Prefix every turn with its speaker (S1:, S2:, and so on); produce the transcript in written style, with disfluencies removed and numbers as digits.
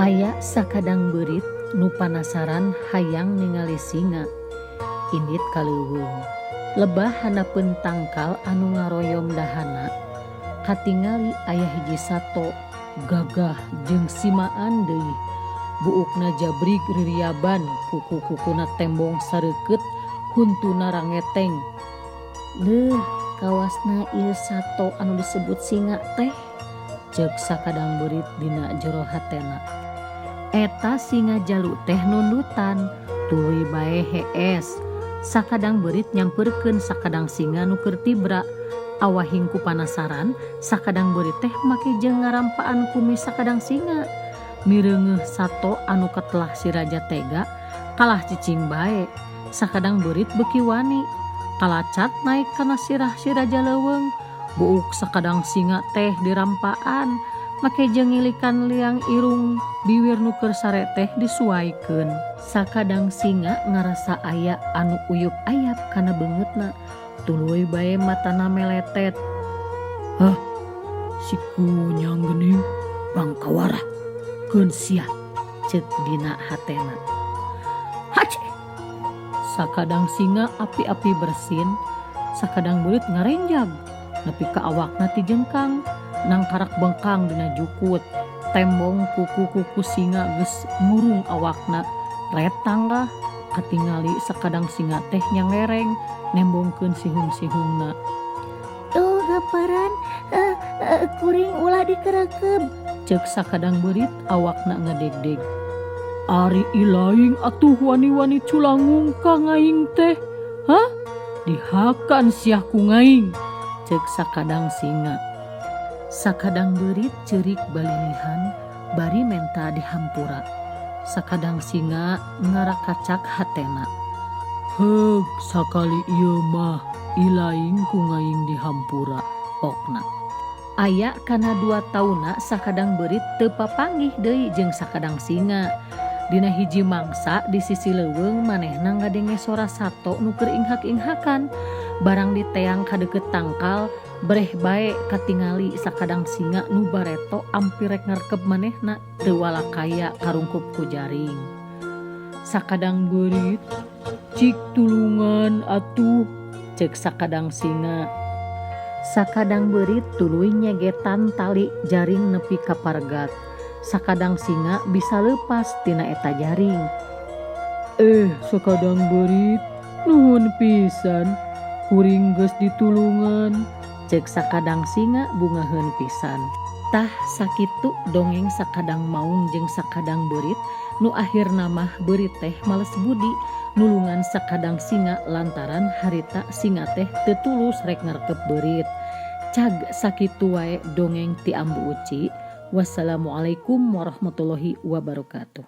S1: Aya sakadang beurit nu panasaran hayang ningali singa. Indit ka leuweung. Lebah handapeun tangkal anu ngaroyom dahana katingali aya hiji sato gagah jeung simaan deui. Buukna jabrig ririaban, kuku-kukuna tembong sareukeut, huntuna rangeteng. Leuh, kawasna ieu sato anu disebut singa teh, ceuk sakadang beurit dina jero hatena. Eta singa jalu teh nundutan, tuluy bae hees. Sakadang beurit nyamperkeun sakadang singa nu keur tibra. Awahing ku panasaran, sakadang beurit teh make jeung ngarampaan kumis sakadang singa. Mireungeuh sato anu katelah si raja tega, kalah cicing bae. Sakadang beurit beuki wani, kalacat naek kana sirah si raja leuweung. Buuk sakadang singa teh dirampaan, make jeung ngilikan liang irung biwir nu keur sare teh disuaikeun. Sakadang singa ngarasa aya anu uyup ayap kana beungeutna, tuluy bae matana meletet. Hah, si kunyang geuning bangkawarah keun sia, ceuk dina hatena. Hace! Sakadang singa api-api bersin, sakadang beurit ngarenjag nepi ka awakna tijengkang, nangkarak bengkang dina jukut. Tembong kuku-kuku singa geus ngurung awakna, retang lah. Katingali sakadang singa teh nyangereng nembongkeun sihung-sihungna.
S2: Tuh hamparan kuring ulah dikerekep.
S1: Ceuk sakadang beurit awakna ngadegdeg. Ari ilaing atuh wani-wani culangung ka ngaing teh. Hah? Dihakan siah ku ngaing. Ceuk sakadang singa. Sakadang beurit ceurik balilihan bari menta dihampura. Sakadang singa ngarakacak hatena. Heug, sakali ieu mah ilaing ku ngaing dihampura, pokna. Aya kana 2 taunna sakadang beurit teu papanggih deui jeung sakadang singa. Dina hiji mangsa di sisi leuweung manehna ngadenge sora sato nu keur inghak-inghakan. Barang diteang ka deukeut tangkal, breh bae katingali sakadang singa nu bareto ampir rek ngarkep manehna teu walakaya karungkup ku jaring. Sakadang beurit, cik tulungan atuh, ceuk sakadang singa. Sakadang beurit tuluy nyegetan tali jaring nepi ka pargat. Sakadang singa bisa leupas tina eta jaring. Sakadang beurit, nuhun pisan, kuring geus ditulungan, ceuk sakadang singa bungaheun pisan. Tah sakitu dongeng sakadang maung jeung sakadang beurit nu akhirna mah beurit teh males budi nulungan sakadang singa lantaran harita singa teh teu tulus rek ngarkep beurit. Cag sakitu wae dongeng ti Ambu Uci. Wassalamualaikum warahmatullahi wabarakatuh.